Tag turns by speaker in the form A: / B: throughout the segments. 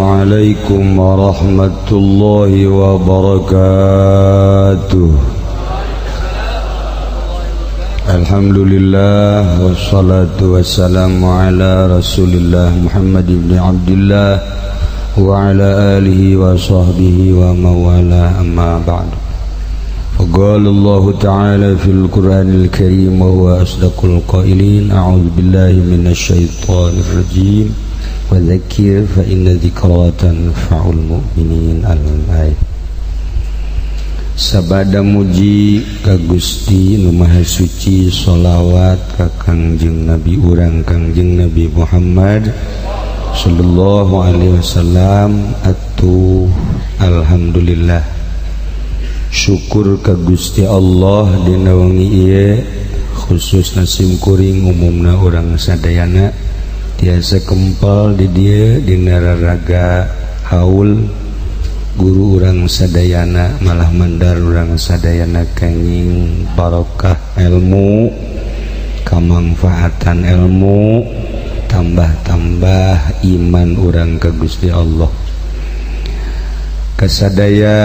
A: Assalamualaikum warahmatullahi wabarakatuh. Alhamdulillah, wassalatu wassalamu ala Rasulillah Muhammad ibn Abdullah wa ala alihi wa sahbihi wa mawala, amma ba'du. فقال الله تعالى في القرآن الكريم وهو أصدق القائلين: أعوذ بالله من الشيطان الرجيم، وذكر فإن ذكرى تنفع المؤمنين، الآية. Sabada muji ka Gusti Nu Maha Suci, sholawat ka Kangjeng Nabi urang, Kangjeng Nabi Muhammad sallallahu alaihi wasallam. Atuh alhamdulillah, syukur ka Gusti Allah dina wengi ieu, khusus sim kuring, umumna urang sadayana, tiasa kempal di dieu dina raraga haul guru urang sadayana, malah mandar urang sadayana, kenging barokah ilmu, kamangfaatan ilmu, tambah-tambah iman urang ke Gusti Allah. Kasadaya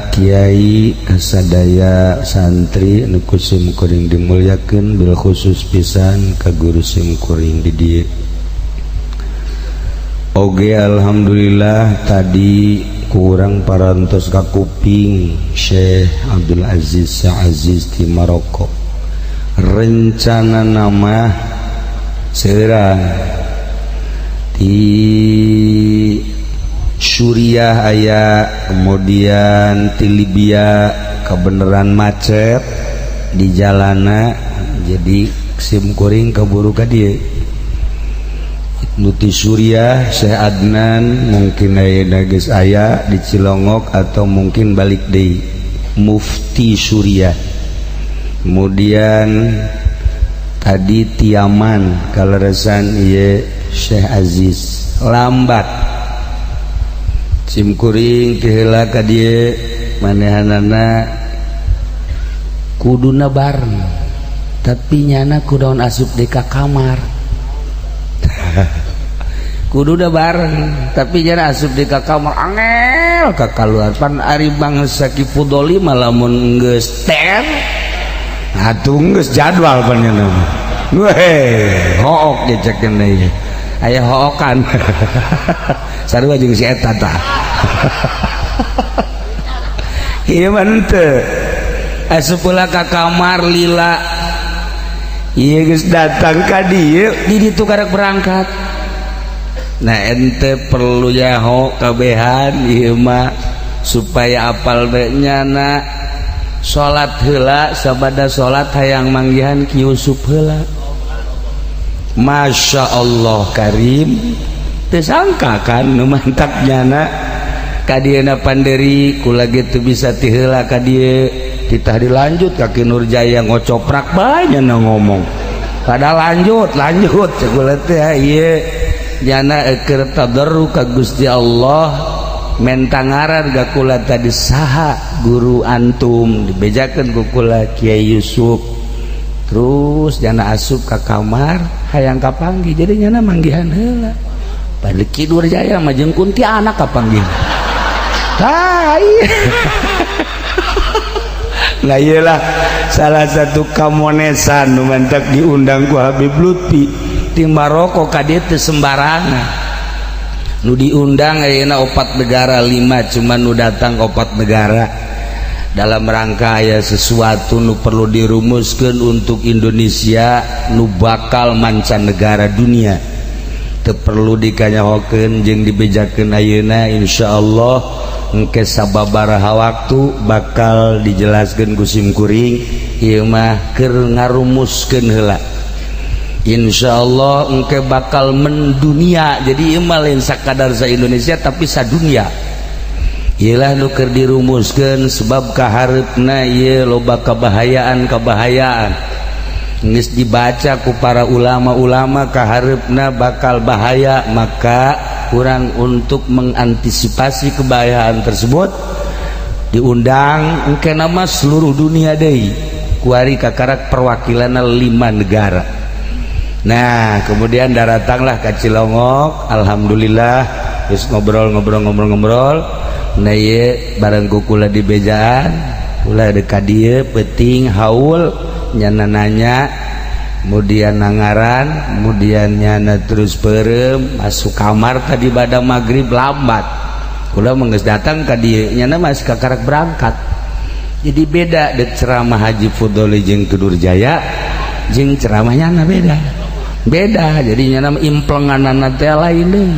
A: kiai, kasadaya santri nu ku sim kuring dimuliakeun, bil khusus pisan ka guru sim kuring di dieu. Oge alhamdulillah, tadi kurang parantos kakuping Syekh Abdul Aziz Aziz di Maroko. Rencana nama serang di Suriah aya, kemudian di Libya kebenaran macet di jalana, jadi sim kuring keburu ka dieu. Nu ti Suriah Syekh Adnan mungkin aya geus aya di Cilongok atau mungkin balik deui, Mufti Suriah. Kemudian tadi ti Yaman kaleresan ieu Syekh Aziz lambat. Sim kuring ti heula ka dieu, manehanana kuduna bareng, tapi nyana kudaon asup di ka kamar. Kudu udah bareng, tapi nyana asup di ka kamar, angel ka kaluar. Pan ari bangsa Ki Fudoli mah lamun geus ter atuh geus jadwal pan nyana. Weh, hook dicekeun deui, aya hookan sarua jeung si eta tah. Ieu mah henteu, asup heula ka kamar lila. Ieu geus datang ka dieu, di ditu karek berangkat. Nah, ente perlu nyaho kabehan ieu mah supaya apal bae. Nyana salat heula, sabada salat hayang manggihan Ki Yusuf heula. Masya Allah Karim, teu sangka kan nu mantak nyana ka dieuna panderi kula gitu bisa ti heula ka dieu. Titah dilanjut ka Ki Nurjaya, ngocoprak bae nyana ngomong kada lanjut lanjut. Cek kula teh ieu nyana keur tadarru ka Gusti Allah, menta ngaran ga kula tadi, saha guru antum, dibejakeun ku kula Kiai Yusuf. Terus nyana asup ka kamar hayang kapanggih, jadi nyana manggihan heula. Pada Ki Nurjaya mah jeung kuntianak kapanggih. Tah ieu. Nah, iyalah salah satu kamonesan nu mantak diundang ku Habib Lutfi di Maroko ka dieu teu sembarangan. Nu diundang ayeuna opat negara, lima, cuman nu datang opat negara dalam rangka aya sesuatu nu perlu dirumuskan untuk Indonesia nu bakal mancanegara dunia. Teu perlu dikanyahokeun jeung dibejakeun ayeuna. Insyaallah engke sababaraha waktu bakal dijelaskeun ku sim kuring. Ieu mah keur ngarumuskeun heula. Insyaallah engke bakal mendunia, jadi ieu mah lain sakadar sa Indonesia, tapi sadunia. Iyalah nu keur dirumuskeun, sebab kahareupna ieu loba kabahayaan kabahayaan. Geus dibaca ku para ulama-ulama, kahareupna bakal bahaya, maka kurang untuk mengantisipasi kebahayaan tersebut diundang engke nama seluruh dunia deui. Kuari kakarak perwakilan lima negara. Nah, kemudian daratanglah ke Cilongok. Alhamdulillah. Geus ngobrol-ngobrol-ngobrol-ngobrol. Nah, ieu bareng ku kula di bejaan, kula deuk ka dieu peuting haul, nyana nanya, kemudian nangaran, kemudian nyana terus perem masuk kamar. Tadi pada maghrib lambat kula mah geus datang ka dieu, nyana masih kakarak berangkat. Jadi beda dek ceramah Haji Fudoli jeung Ki Nurjaya jeung ceramah nyana, beda beda. Jadi nyana implenganana teh lain deui.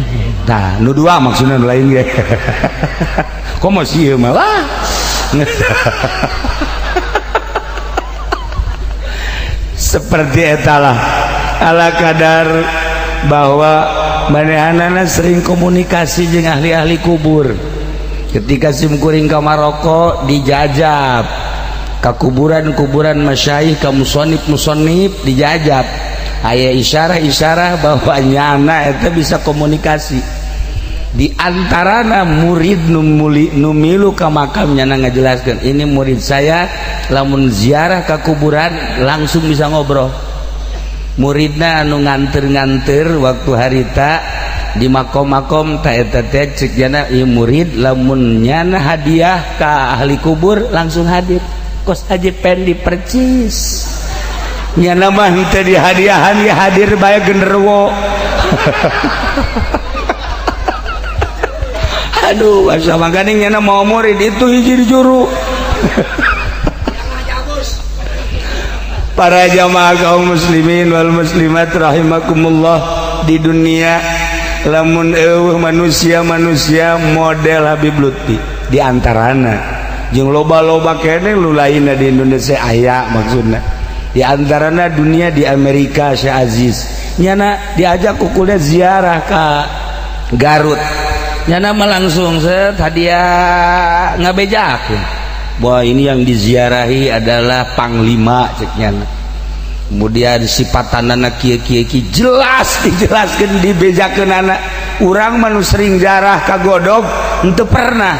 A: Tah, nu dua maksudna, nu lain ge komo sieun mah wah. Seperti etalah, ala kadar bahwa manehanana sering komunikasi jeung ahli-ahli kubur. Ketika simkuring ka Maroko, dijajab ka kuburan-kuburan masyayikh, ka musonib-musonib, dijajab, aya isyarah-isyarah bahwa nyana eta bisa komunikasi. Di antarana murid nu muli, nu milu ka makam, nyana ngajelaskeun, "Ini murid saya, lamun ziarah ke kuburan langsung bisa ngobrol." Muridna anu nganter-nganter waktu harita di makom-makom ta eta teh, cek jana, ieu murid lamun nyana hadiah ka ahli kubur langsung hadir, kos Haji Pendi percis. Nyana mah henteu dihadiahan ya hadir bae genderuwo. Aduh, asa makanya nyana mau murid itu hiji di juru. Para jamaah kaum muslimin wal muslimat rahimakumullah, di dunia lamun eueuh manusia-manusia model Habib Lutfi di antarana jeung loba-loba kene lu lainna di Indonesia aya, maksudna di antarana dunia di Amerika Syekh Aziz, nyana diajak kukulnya ziarah ka Garut, nyana mah langsung set hadiah, ngabejakeun bahwa ini yang diziarahi adalah panglima, cek nyana. Kemudian sifatanana kieu kieu kieu, jelas dijelaskeun, dibejakeun. Anak urang mah nu sering ziarah ka Godog henteu pernah,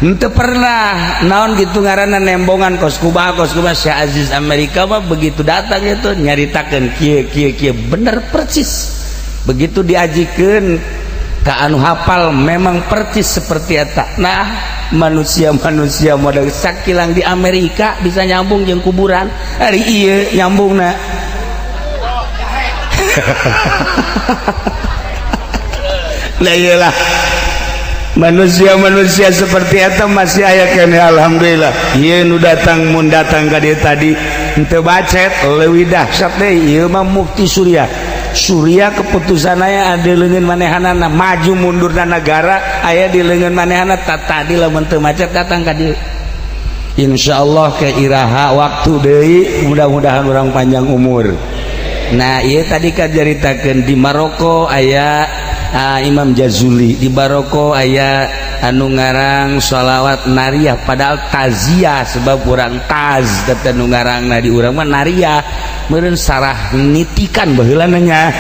A: henteu pernah naon gitu ngaranna nembongan kos kumaha, kos kumaha. Syekh Aziz Amerika mah begitu datang itu nyaritakeun kieu kieu kieu, bener persis. Begitu diajikeun ka anu hafal, memang persis seperti eta. Nah, manusia-manusia model sakilang di Amerika bisa nyambung jeung kuburan, hari ieu nyambungna. Nah, iyalah, manusia-manusia seperti eta masih aya keneh, alhamdulillah. Ieu nu datang, mun datang ka dieu tadi henteu bacet, leuwih dahsyat deui ieu mah Mufti Surya. Surya keputusan aya di leungeun manehanana, maju mundurna negara aya di leungeun manehana. Tadi lamun teu macet datang ka dieu. Insyaallah ke iraha waktu deui, mudah-mudahan urang panjang umur. Nah, ieu tadi kan caritakeun di Maroko aya Imam Jazuli, di Maroko aya anu ngarang sholawat nariah, padahal taziah, sebab urang taz teh nu ngarangna, di urang mah nariah meureun sarah nitikan baheula nya,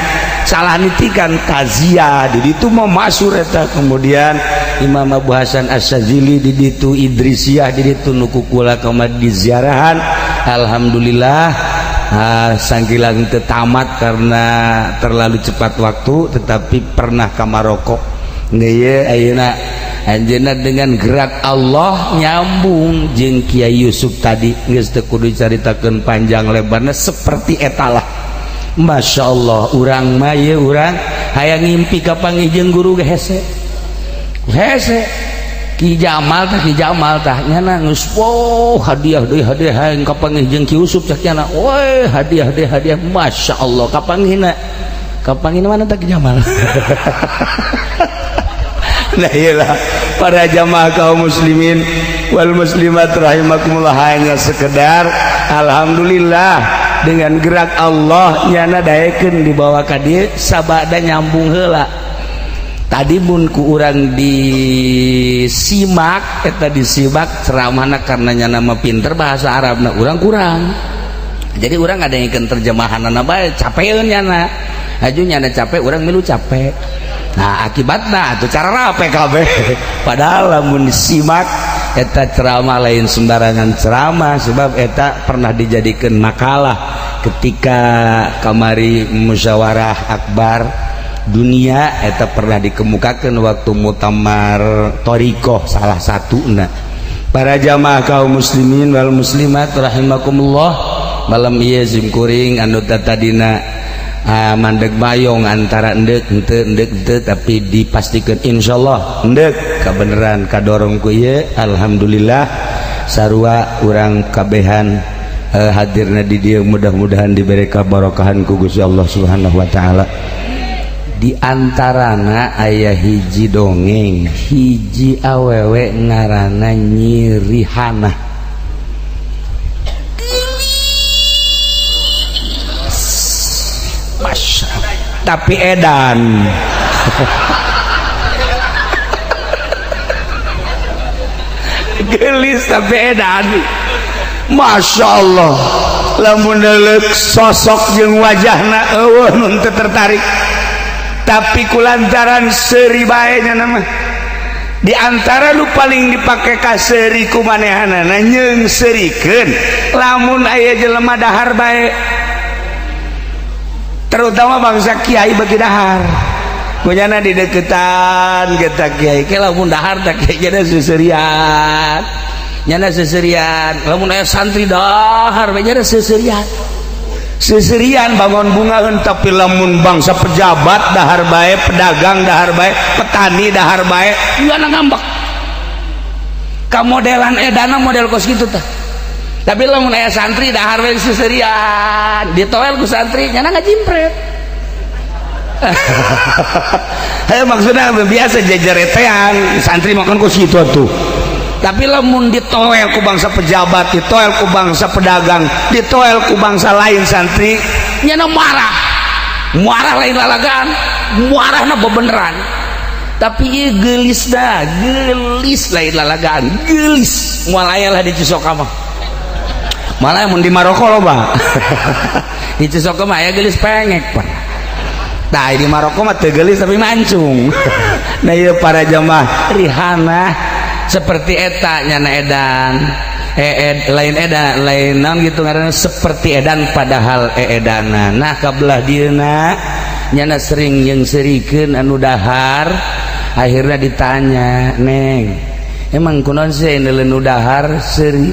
A: salah nitikan taziah di ditu mah masuk eta. Kemudian Imam Abu Hasan Asy-Syadzili di ditu, Idrisiyah di ditu, nu kukula kamari diziarahan, alhamdulillah. Ah, sangkilang teu tamat karena terlalu cepat waktu, tetapi pernah ka Maroko. Ieu ayeuna anjeunna dengan gerak Allah nyambung jeung Kiai Yusuf tadi, geus teu kudu caritakeun panjang lebarna, seperti etalah. Masya Allah, urang mah ieu urang hayang ngimpi kapanggih jeung guru ge hese hese. Ki Jamal tah, Ki Jamal tah, nyana geus wow, hadiah deui, hadiah, hayang kapanggih jeung Ki Yusuf, cak nyana, woi, hadiah deui, hadiah. Masya Allah, kapanggihna, kapanggihna mana tah Ki Jamal? Nah, iyalah, para jamaah kaum muslimin wal muslimat rahimakumullah, hanya sekedar alhamdulillah dengan gerak Allah nyana daekeun dibawa ka dieu, sabada nyambung heula. Tadi mun ku urang disimak eta, disimak ceramahna, karena nyana mah pinter bahasa Arabna, urang kurang. Jadi urang ada yang terjemahanana bae, capeun nyana, aju nyana capek, urang milu capek. Nah, akibatna atuh cara rape kabeh. Padahal lamun disimak eta ceramah lain sembarangan ceramah, sebab eta pernah dijadikan makalah ketika kamari musyawarah akbar. dunia eta pernah dikemukakan waktu muktamar thoriqoh salah satu. Para jamaah kaum muslimin wal muslimat rahimakumullah, malam ieu simkuring anu tadina mandeg mayong antara endek henteu, endek henteu, tapi dipastikan insyaallah endek kabeneran kadorong ku ieu. Alhamdulillah, sarua urang kabehan hadirna di dieu, mudah-mudahan diberi kabarokahan ku Gusti Allah Subhanahu wa taala. Di antarana aya hiji dongeng, hiji awewe ngaranna Nyi Rihanah. Geulis, Masya Allah, tapi edan. Gelis tapi edan, Masya Allah. Lamun neuleuh sosok jeung wajahna, euweuh nu teu tertarik, tapi kulantaran seuri bae nya nama di antara lu paling dipake kaseuri ku manehanana, nyeungseurikeun lamun aya jelema dahar bae, terutama bangsa kiai bagi dahar kunyana di deketan kita kiai ke. Lamun dahar tak kiai jadi seuseurian, nyana seuseurian. Lamun aya santri dahar bae, nyana seuseurian, seuseurian bangun bungaeun. Tapi lamun bangsa pejabat dahar bae, pedagang dahar bae, petani dahar bae, nyana ngambek kamodelan edana, model kos kitu tah. Tapi lamun aya santri dahar bae seuseurian, ditoel ku santri nyana ngajimpret. Hei, maksudnya biasa jejeretean santri makan kos kitu tuh. Tapi lamun ditoel ku bangsa pejabat, ditoel ku bangsa pedagang, ditoel ku bangsa lain santri, nyana marah marah lain lalagaan, marahna bebeneran. Tapi ieu geulis dah, geulis lain lalagaan, geulis moal aya lah di Cisoka mah. Malah mun di Maroko loba. Di Cisoka mah aya geulis pengek, Pak. Nah, di Maroko mah teu geulis tapi mancung. Nah, ieu para jamaah, Rihanna seperti eta nyana edan, lain edan, lain naon gitu ngaranna, seperti edan padahal eedana. Nah, kabelah dieuna nyana sering nyeungseurikeun anu dahar. Akhirnya ditanya, "Neng, emang kunaon sih nu dahar seuri?"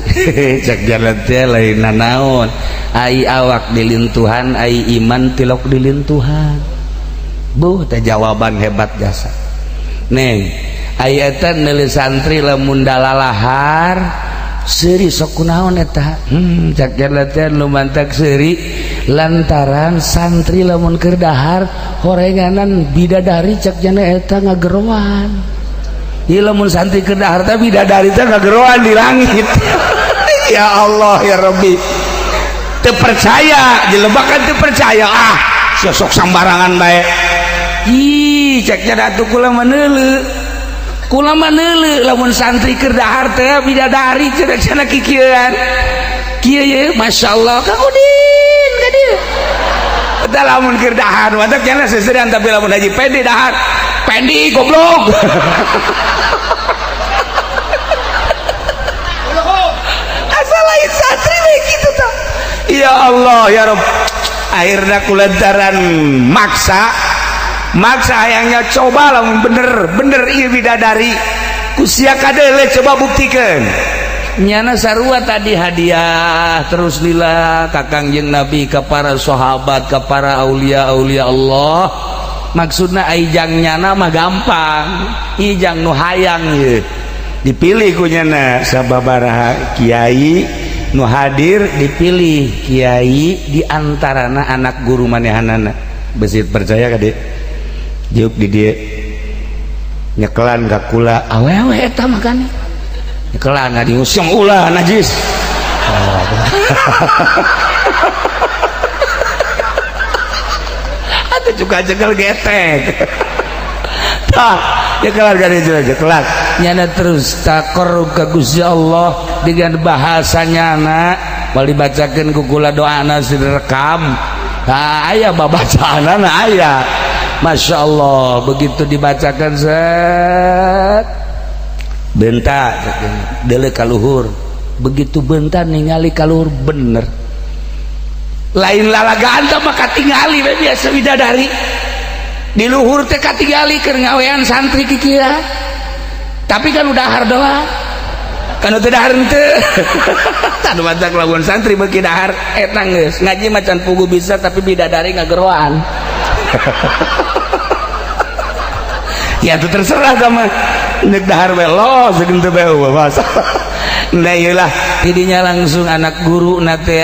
A: Cek jalan teh, "Lain nanaon, ai awak dilintuhan, ai iman tilok dilintuhan." Buh teh, jawaban hebat jasa. "Neng, ai eta neuleuh santri lamun dalalahar seuri, sok kunaon eta?" Cak jalan teh, "Nu mantak seuri lantaran santri lamun keur dahar horenganan bidadari." Cak jana, "Eta ngageroan ieu lamun santri keur dahar teh bidadari teh ngageroan di langit." Ya Allah ya Rabbi, teu percaya jelema kan, teu percaya, ah sosok sambarangan bae. Ih, cek jana atuh, "Kula mah neuleuh, kula mah neuleuh lamun santri keur dahar teh bidadari cenah cenah kikieuan kieu ye. Masyaallah, Kang Udin ka dieu eta lamun keur dahar mah cenah seuseurian, tapi lamun Haji Pendi dahar, Pendi goblok." Asal lain santri we kitu tah. Ya Allah ya Rabb, akhirnya kulantaran maksa maksa hayangnya coba lamun bener bener ieu bidadari ku sia kadeuleu, coba buktikan. Nyana sarua tadi hadiah terus lila ka Kangjeng Nabi, ke para sahabat, ke para aulia aulia Allah. Maksudna ijang nyana mah gampang, ijang nu hayang ye dipilih ku nyana sababaraha kiai nu hadir, dipilih kiai di antarana anak guru manehanana. Besit percaya ka dieu, diuk di dieu nyekelan ka kula awewe eta makane nyekelan ngadiusung, "Ulah najis." Oh. Atuh juga cekel getek tah, nyekelan ka dieu, nyekelan nyana terus taqarrub ka Gusti Allah dengan bahasa nyana. Bal dibacakeun ku kula doana direkam. Nah, aya babacaanana aya. Masya Allah, begitu dibacakan, set bentar dele kaluhur, begitu bentar ningali kaluhur, bener lain lalagaan teh maka tingali we biasa bidadari. Di luhur teh katingali keur ngawean santri kikieu, tapi kan udah dahar doang kan, teu dahar henteu. Tah, matak lamun santri beuki dahar eta geus ngaji macan pugu bisa, tapi bidadari ngageroan. Ya itu terserah sama nek dahar we lo segeun teu bae masalah. Nah, iyalah tidinya langsung anak guru na teh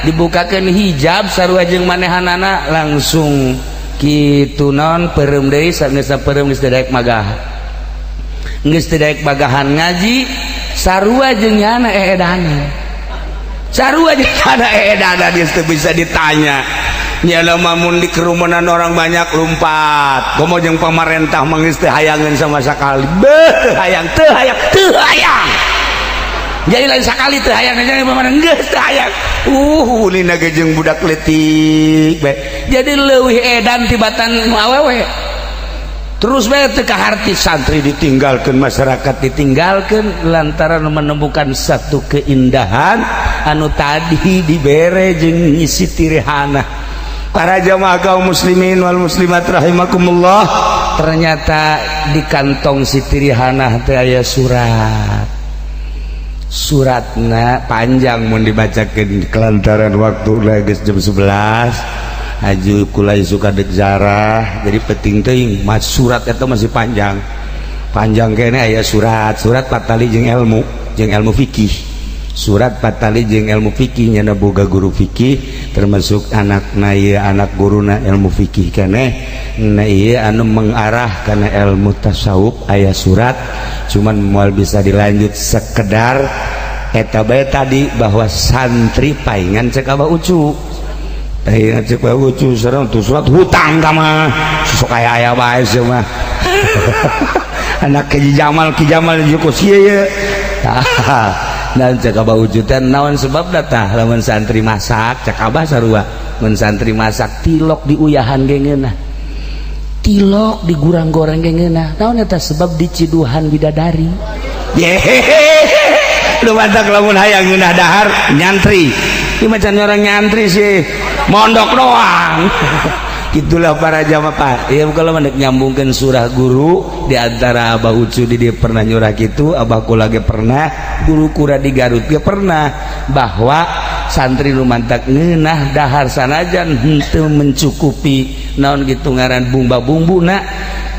A: dibukakeun hijab sarua jeung manehanana langsung kitu non peureum deui. Geus peureum, geus teu daek magah, geus teu daek magahan ngaji, sarua jeung nyana eedana, sarua jeung nyana eedana. Geus teu bisa ditanya. Nyana mamun di kerumunan orang banyak lompat, komo jeung pamarentah mah geus teu hayangeun sama sekali. Beuh, teu hayang, teu hayang, teu hayang. Jadi lain sakali teu hayang, jadi pamarentah geus teu hayang. Ulina ge jeung budak leutik bae. Jadi leuwih edan tibatan nu awewe. Terus bae teu kaharti, santri ditinggalkeun, masyarakat ditinggalkeun lantaran menemukan satu keindahan anu tadi dibere jeung Siti Rehana. Para jamaah kaum muslimin wal muslimat rahimakumullah, ternyata di kantong Siti Rihanah teh aya surat. Suratna panjang mun dibacakeun, kelantaran waktu geus jam 11 haju kulai suka dek zarah, jadi penting teuing. Mas, surat eta masih panjang panjang kene. Aya surat, surat patali jeung ilmu fikih, surat patali jeung ilmu fikih. Nyana boga guru fikih, termasuk anak na ieu, anak guruna ilmu fikih keneh. Nah, ieu anu mengarah kana ilmu tasawuf. Aya surat, cuman moal bisa dilanjut, sekedar eta bae tadi bahwa santri paingan cek Abah Ucu, paingan cek Abah Ucu. Serem tuh surat hutang ka mah, sok aya aya bae sih mah. Anak Ki Jamal, Ki Jamal jeung sia ye. Tah, dan cek Abah Ucu teh naon sebab tah lamun santri masak, cek Abah sarua mun santri masak tilok diuyahan ge ngeunah, tilok digurang goreng ge ngeunah. Naon eta sebab? Diciduhan bidadari. Yehehe, lu matak lamun hayang ngeunah dahar, nyantri. Ini macam orang nyantri sih mondok doang. Itulah para jamaah, Pak ya. Kalau mendek nyambungkan surah guru di antara Abah Ucu di dia pernah nyurah gitu, Abah kula ge pernah, guru kura di Garut ge pernah, bahwa santri nu mantak ngeunah dahar sanajan henteu mencukupi naon gitu ngaran bumba-bumbu na,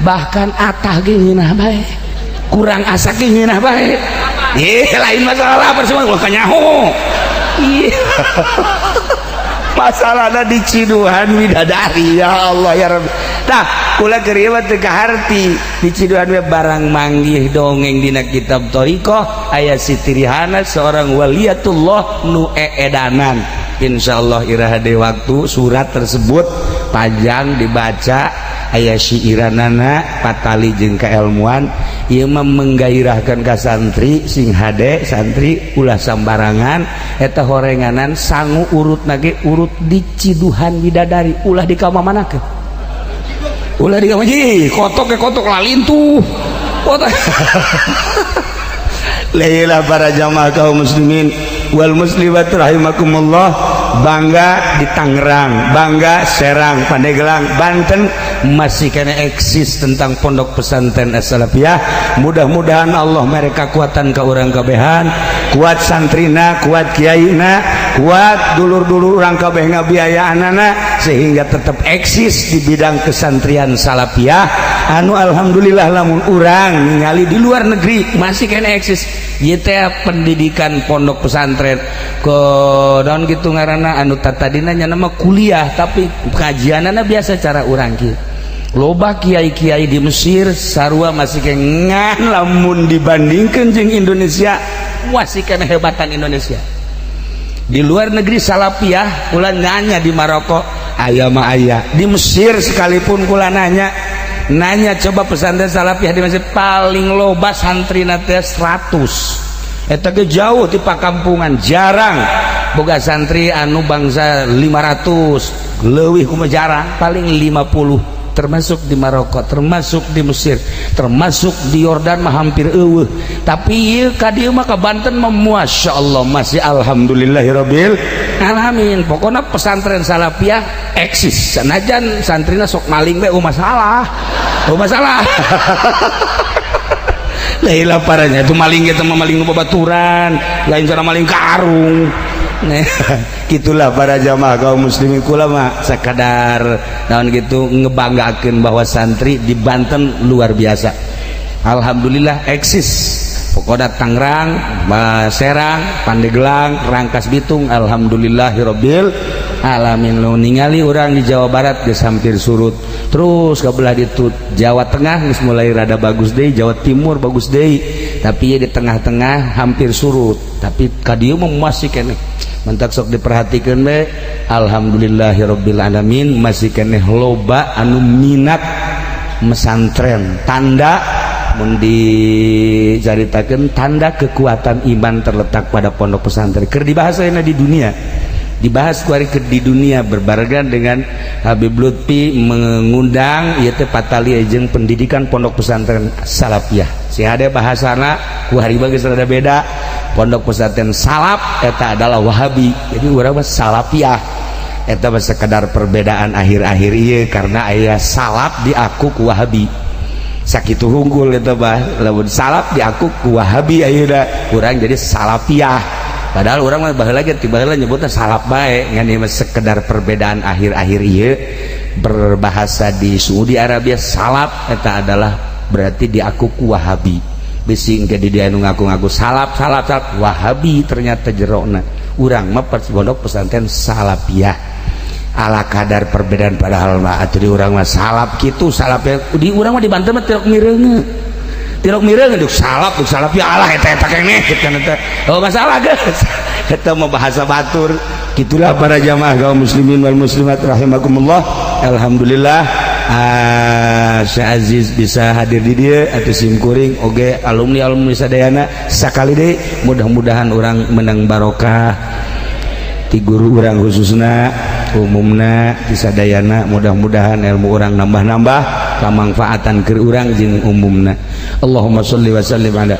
A: bahkan atah ge ngeunah bae, kurang asak ge ngeunah bae. Ih, lain masalah lapar semua gua kanyaho. Iya, masalahnya di ciduhan bidadari. Ya Allah, ya Rabbi. Tah, kula keur ieu mah teu kaharti di ciduhan we barang manggih dongeng dina kitab thariqah aya Siti Rihana, seorang waliyatullah nu eedanan. Insyaallah iraha deui waktu. Surat tersebut panjang dibaca, aya syiiranana patali jeung keilmuan. Ieu mah menggairahkan ka santri sing hade, santri ulah sambarangan eta horenganan sangu urut nage urut di ciduhan bidadari, ulah di kamamanakeun, ulah di kamar kotok ke kotok lalintuh kotok. Lailah para jamaah kaum muslimin wal muslimat rahimakumullah, bangga di Tangerang, bangga Serang, Pandeglang, Banten masih kena eksis tentang pondok pesantren As-Salafiyah. Mudah-mudahan Allah mereka kuatan ke urang kabehan, kuat santrina, kuat kiaina, kuat dulur-dulur urang kabeh ngabiayaanana, sehingga tetap eksis di bidang kesantrian Salafiyah anu alhamdulillah lamun urang ningali di luar negeri masih kena eksis ieu teh pendidikan pondok pesantren ke naon gitu ngaranna anu tatadina nya nama kuliah, tapi kajianana biasa cara urang kieu. Loba kiai-kiai di Mesir sarua masih ngan lamun dibandingkan jeung Indonesia masih kena hebatan Indonesia. Di luar negeri Salafiyah kula nanya di Maroko aya mah aya, di Mesir sekalipun kula nanya nanya coba pesantren Salafiyah di Mesir paling loba santri teh 100. Eta ge jauh di pakampungan, jarang boga santri anu bangsa 500 leuwih kumaha, jarang, paling 50. Termasuk di Maroko, termasuk di Mesir, termasuk di Yordan mah hampir euweuh. Tapi ieu ka dieu mah, ka Banten mah, Masya Allah, masih alhamdulillahirabbil alamin. Pokoknya pesantren salafiyah eksis, sanajan santrina sok maling we. Oh, masalah, oh, masalah. Lah, parahnya itu maling gitu mah maling nu babaturan, lain cara maling karung. Nah, gitulah para jamaah kaum muslimin. Kula mah sakadar naon gitu, ngebanggakeun bahwa santri di Banten luar biasa, alhamdulillah eksis. Pokoknya Tangerang, Serang, Pandeglang, Rangkas Bitung, alhamdulillahirabbil alamin. Lu ningali orang di Jawa Barat geus hampir surut, terus ke belah itu Jawa Tengah geus mulai rada bagus deh, Jawa Timur bagus deh, tapi ya di tengah-tengah hampir surut. Tapi ka dieu mah masih keneh. Mentak sok diperhatikan be, alhamdulillahirabbil alamin, masih keneh loba anu minat mesantren. Tanda mun dicaritakeun, tanda kekuatan iman terletak pada pondok pesantren. Keur dibahas ayeuna di dunia, dibahas kuari ke di dunia berbarengan dengan Habib Lutfi mengundang ieu teh patali jeung pendidikan pondok pesantren salafiyah. Si ada bahasana ku hari geus rada beda. Pondok pesantren salaf eta adalah Wahabi, jadi urang mah salafiyah. Eta mah sekedar perbedaan akhir-akhir ieu karena aya salaf diaku ku Wahabi, sakitu hungkul eta bah. Lamun salaf diaku ku Wahabi, ayeuna urang jadi salafiyah, padahal urang mah baheula ge ti baheula nyebutna salaf bae. Ngan ieu mah sekedar perbedaan akhir-akhir ieu. Berbahasa di Saudi Arabia, salaf eta adalah berarti diaku ku Wahabi. Bisi engke di dia nu ngaku-ngaku salaf, salaf, salaf, Wahabi ternyata jerona. Urang mah pondok pesantren salafiyah, ala kadar perbedaan, padahal mah atuh di urang mah salaf kitu salaf ya. Di urang mah di Banten mah tilok mireunge, tilok mireunge duk salaf, duk salaf ya. Alah, eta eta keneh kitu eta. Oh, masalah geus eta mah bahasa batur. Gitulah para jamaah kaum muslimin wal muslimat rahimakumullah. Alhamdulillah, ah, Syekh Aziz bisa hadir di dieu atau sim kuring oge alumni alumni sadayana. Sakali deui, mudah-mudahan urang menang barokah ti guru urang, khususna umumna di sadayana. Mudah-mudahan ilmu urang nambah-nambah, kamangfaatan keur urang jeung umumna. Allahumma sholli wa sallim ala